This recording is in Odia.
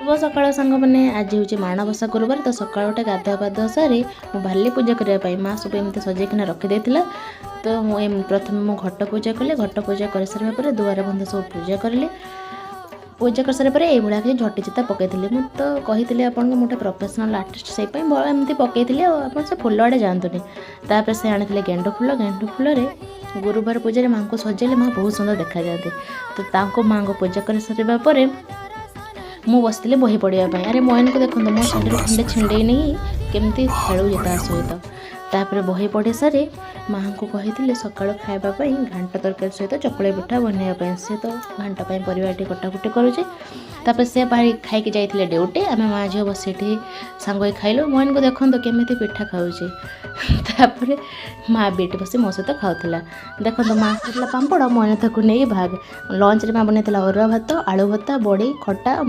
ଶୁଭ ସକାଳ ସାଙ୍ଗମାନେ। ଆଜି ହେଉଛି ମାଣବସା ଗୁରୁବାର। ତ ସକାଳୁ ଗୋଟେ ଗାଧୁଆ ପାଧୁଆ ସାରି ମୁଁ ବାହାରିଲି ପୂଜା କରିବା ପାଇଁ। ମା ସବୁ ଏମିତି ସଜେଇକିନା ରଖିଦେଇଥିଲା। ତ ମୁଁ ପ୍ରଥମେ ମୁଁ ଘଟ ପୂଜା କଲି। ଘଟ ପୂଜା କରିସାରିବା ପରେ ଦୁଆର ବନ୍ଧ ସବୁ ପୂଜା କରିଲି। ପୂଜା କରିସାରିଲା ପରେ ଏଇଭଳିଆ କିଛି ଝୋଟି ଚିତା ପକାଇଥିଲି। ମୁଁ ତ କହିଥିଲି ଆପଣଙ୍କୁ, ମୁଁ ଗୋଟେ ପ୍ରଫେସନାଲ୍ ଆର୍ଟିଷ୍ଟ, ସେଇ ପାଇଁ ଏମିତି ପକାଇଥିଲି। ଆଉ ଆପଣ ସେ ଫୁଲ ଆଡ଼େ ଯାଆନ୍ତୁନି। ତାପରେ ସେ ଆଣିଥିଲେ ଗେଣ୍ଡୁ ଫୁଲ। ଗେଣ୍ଡୁ ଫୁଲରେ ଗୁରୁବାର ପୂଜାରେ ମାଆଙ୍କୁ ସଜେଇଲେ ମା ବହୁତ ସୁନ୍ଦର ଦେଖାଯାଆନ୍ତି। ତ ତାଙ୍କୁ ମାଆଙ୍କୁ ପୂଜା କରିସାରିବା ପରେ ମୁଁ ବସିଥିଲି ବହି ପଢ଼ିବା ପାଇଁ। ଆରେ, ମୟନକୁ ଦେଖନ୍ତୁ, ମୋ ଶାଢ଼ୀରୁ ଖଣ୍ଡେ ଛିଣ୍ଡେଇ ନେଇ କେମିତି ଖେଳୁଛି ତା ସହିତ। ତାପରେ ବହି ପଢ଼ି ସାରି ମାଆଙ୍କୁ କହିଥିଲି ସକାଳୁ ଖାଇବା ପାଇଁ ଘାଣ୍ଟ ତରକାରୀ ସହିତ ଚକୁଳି ପିଠା ବନେଇବା ପାଇଁ। ସେ ତ ଘାଣ୍ଟ ପାଇଁ ପରିବାଟି କଟାକୁଟି କରୁଛି। ତାପରେ ସେ ଭାଇ ଖାଇକି ଯାଇଥିଲେ ଡ୍ୟୁଟି। ଆମେ ମା ଝିଅ ବସି ଏଠି ସାଙ୍ଗ ହୋଇ ଖାଇଲୁ। ମୟନକୁ ଦେଖନ୍ତୁ, କେମିତି ପିଠା ଖାଉଛି। ତାପରେ ମା ବି ଏଠି ବସି ମୋ ସହିତ ଖାଉଥିଲା। ଦେଖନ୍ତୁ, ମା ଖାଇଥିଲା ପାମ୍ପଡ଼, ମୟନ ତାକୁ ନେଇ ଭାଗ। ଲଞ୍ଚରେ ମା ବନେଇଥିଲା ଅରୁଆ ଭାତ, ଆଳୁ ଭର୍ତ୍ତା, ବଡ଼ି, ଖଟା ଆଉ